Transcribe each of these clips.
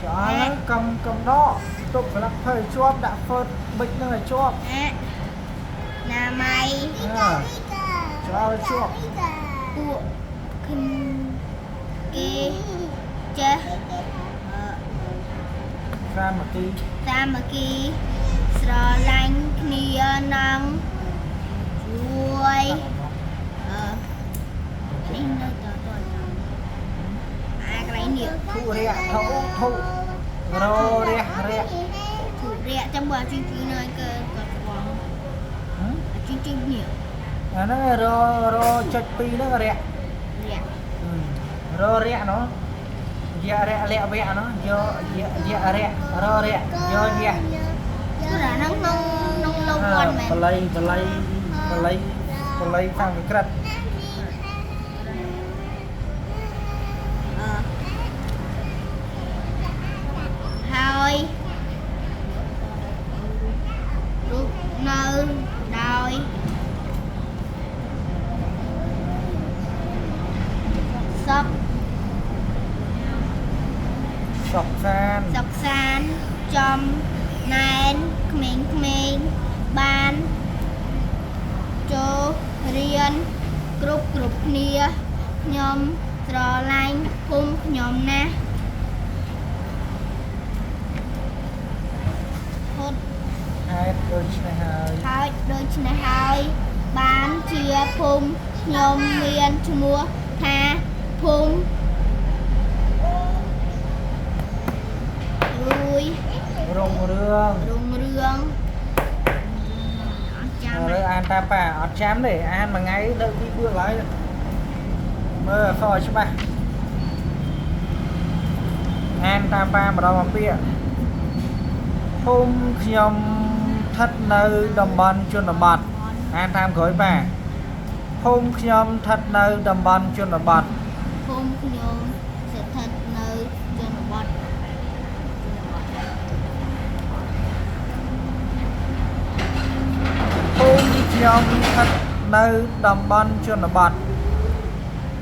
ចោលកុំដកទប់ស្លឹកភៅជាប់ដាក់ហ្វឺតប៊ិចនឹងឲ្យជាប់ អនាម័យ ចោលជាប់ ពួកគេចេះ សាមគ្គី សាមគ្គីស្រឡាញ់គ្នានឹងជួយនេះនៅតតអាកន្លែងនេះ ធុរៈធុធុររះរៈ ធុរៈចាំបើជិះជិះនៅគេក៏ស្គាល់ជិះជិះនេះ អាហ្នឹងររចុច2ហ្នឹងរៈ រៈ ររៈនោះយៈរៈលៈវៈនោះយកយៈរៈររៈយកយៈ គឺអាហ្នឹងក្នុងក្នុងលោកគាត់មែន បល័យបល័យបល័យបល័យសំស្ក្រឹត ហើយរូបនៅដោយសុខ សុខសាន សុខសានចំណែនក្មេងៗបានចូលរៀនគ្រប់គ្នាខ្ញុំស្រឡាញ់ភូមិខ្ញុំណាស់ហត់ ហេតុដូច្នេះហើយ ហើយដូច្នេះហើយបានជាភូមិខ្ញុំមានឈ្មោះថាភូមិរួយ រុងរឿង រុងរឿងអត់ចាំ ឥឡូវអានតាមប៉ាអត់ចាំទេអានមួយថ្ងៃលើកពី4ឡើយមើលអក្សរច្បាស់អានតាមប៉ាម្ដងមកពាក្យភូមិខ្ញុំស្ថិតនៅតំបន់ជនបទអានតាមក្រោយប៉ាភូមិខ្ញុំស្ថិតនៅតំបន់ជនបទ ភូមិខ្ញុំស្ថិតនៅជនបទ ភូមិខ្ញុំស្ថិតនៅតំបន់ជនបទ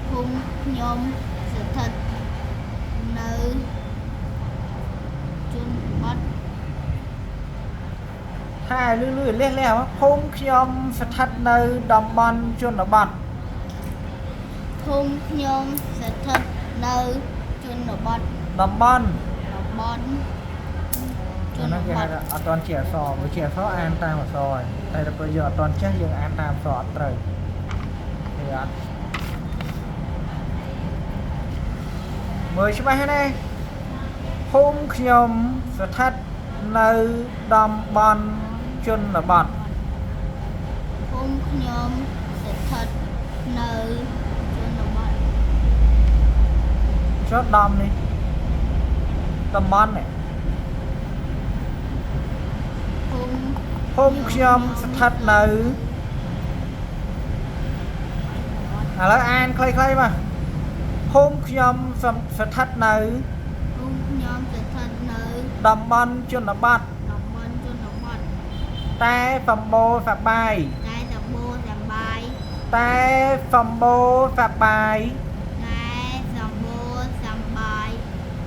ភូមិខ្ញុំស្ថិតនៅជនបទ ថាលឺលឺលះលះភូមិខ្ញុំស្ថិតនៅតំបន់ជនបទ ភូមិខ្ញុំស្ថិតនៅជនបទ តំបន់ តំបន់ជន ហ្នឹងគេ បទ ហៅថាអត់ទាន់ជាអក្សរបើជាអក្សរអានតាមអក្សរហើយតែដល់ពេលយើងអត់ទាន់ចេះយើងអានតាមអក្សរអត់ត្រូវគេអត់មើលច្បាស់ណាភូមិខ្ញុំស្ថិតនៅតំបន់ជនបទ ភូមិខ្ញុំស្ថិតនៅជនបទ ចុះដំនេះតំបន់នេះ ភូមិ ភូមិខ្ញុំស្ថិតនៅឥឡូវអានខ្លីៗមកភូមិខ្ញុំស្ថិតនៅ ភូមិខ្ញុំស្ថិតនៅ តំបន់ជនបទ តំបន់ជនបទ តែសម្បូរសប្បាយ តែសម្បូរសប្បាយ តែសម្បូរសប្បាយ តែសម្បូរសប្បាយ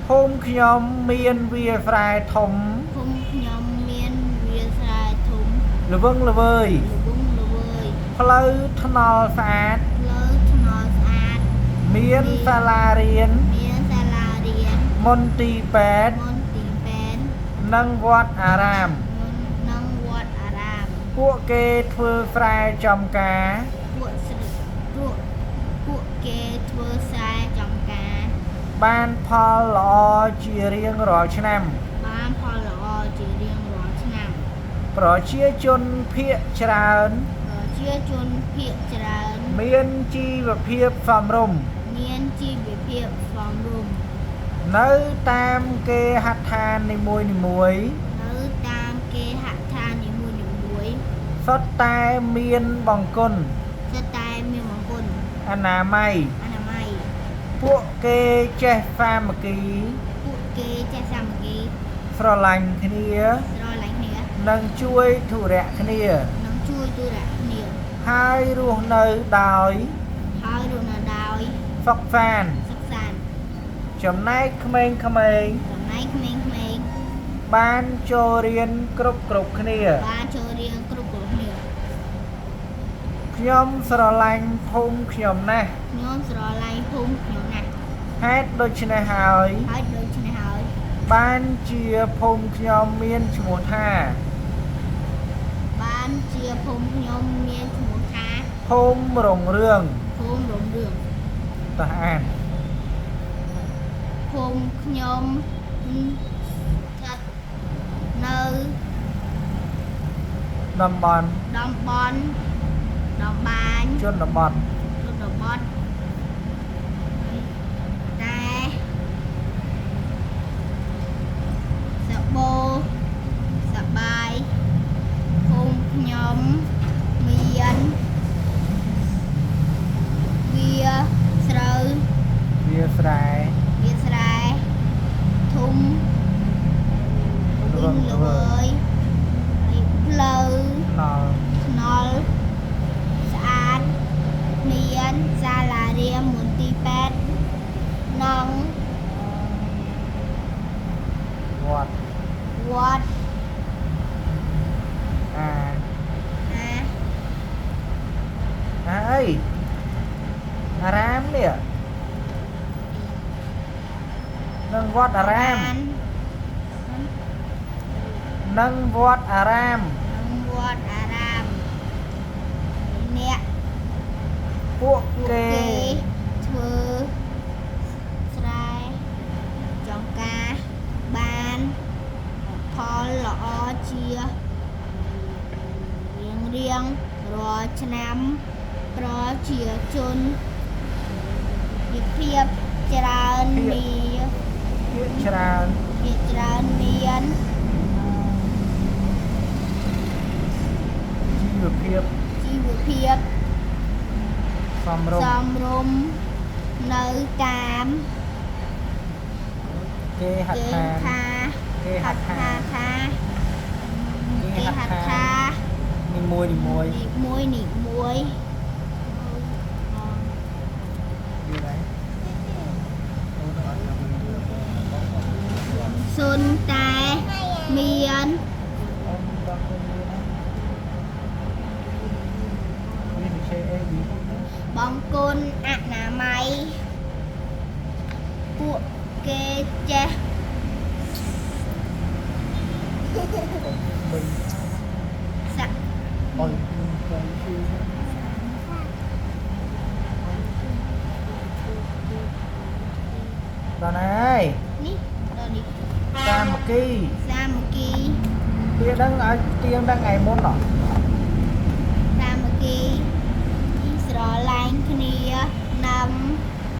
ភូមិខ្ញុំមានវាលស្រែធំ ភូមិខ្ញុំមានវាលស្រែធំ ល្វឹងល្វើយ ល្វឹងល្វើយ ផ្លូវថ្នល់ស្អាត ផ្លូវថ្នល់ស្អាត មានសាលារៀន មានសាលារៀន មន្ទីរពេទ្យ មន្ទីរពេទ្យ និងវត្តអារាម និងវត្តអារាម ពួកគេធ្វើស្រែចំការ ពួកស្រីពួកគេធ្វើស្រែចំការ បានផលល្អជារៀងរាល់ឆ្នាំ បានផលល្អជារៀងរាល់ឆ្នាំ ប្រជាជនភាគច្រើន ប្រជាជនភាគច្រើន មានជីវភាពសមរម្យ មានជីវភាពសមរម្យ នៅតាមគេហដ្ឋាននីមួយៗ នៅតាមគេហដ្ឋាននីមួយៗ សុទ្ធតែមានបង្គន់ សុទ្ធតែមានមង្គល អនាម័យ អនាម័យ ពួកគេចេះសាមគ្គី ពួកគេចេះសាមគ្គី ស្រឡាញ់គ្នា ស្រឡាញ់គ្នា និងជួយធុរៈគ្នា និងជួយទូរៈគ្នា ហើយរស់នៅដោយ ហើយរស់នៅដោយ សុខសាន្ត សុខសាន្ត ចំណែកក្មេងៗ ចំណែ ណែនក្មេងៗ បានចូលរៀនគ្រប់គ្រប់គ្នា បានចូលរៀនគ្រប់គ្រប់គ្នា ខ្ញុំស្រឡាញ់ភូមិខ្ញុំណាស់ ខ្ញុំស្រឡាញ់ភូមិខ្ញុំណាស់ ហេតុដូច្នេះហើយ ហើយដូច្នេះហើយ បានជាភូមិខ្ញុំមានឈ្មោះថា បានជាភូមិខ្ញុំមានឈ្មោះថា ភូមិរុងរឿង ភូមិរុងរឿង តោះអាន ភូមិខ្ញុំស្ថិតនៅ តំបន់ តំបន់តំបាញ ជនបទ ជនបទតែសបោសបាយភូមិខ្ញុំមានវាស្រូវ វាស្រែ វាស្រែធំ រង ល្ ល្វើ វើ យ យហើយផ្លូវ ថ្នល់ ថ្នល់ស្អាតមានសាលារៀនមន្ទីរពេទ្យនិង វត្ត វត្ត អា អា អាអីអារាមនេះនឹងវត្តអារាមនឹងវត្តអារាម និងវត្តអារាមអ្នក ពួក ពួក គេ គេធ្វើស្រែចំការបានផលល្អជារៀងរៀងរាល់ឆ្នាំប្រជាជនវិភាពច្រើនមាន ភាគច្រើន ភាគច្រើនមាន ជីវភាព ជីវភាព សមរម្យ សមរម្យនៅតាម គេហ គេ ដ្ឋាន ថា គេហ ហដ្ឋ ដ្ឋា ា ន ថា គេ គេ ហដ្ឋា ហដ្ឋា ននីមួយនីមួយ នីមួយនីមួយ យូរហើយអូនអត់ សុនតែមាន អូនដល់ទៅយូរណាវានិយាយអីវី បង្គន់អនាម័យពួកគេចេះ បី ស័ក អុយទៅជឿដល់ហើយ នេះដល់នេះ សាមគ្គី សាមគ្គី វាដឹងឲ្យទៀងដឹងថ្ងៃមុនហ៎ សាមគ្គី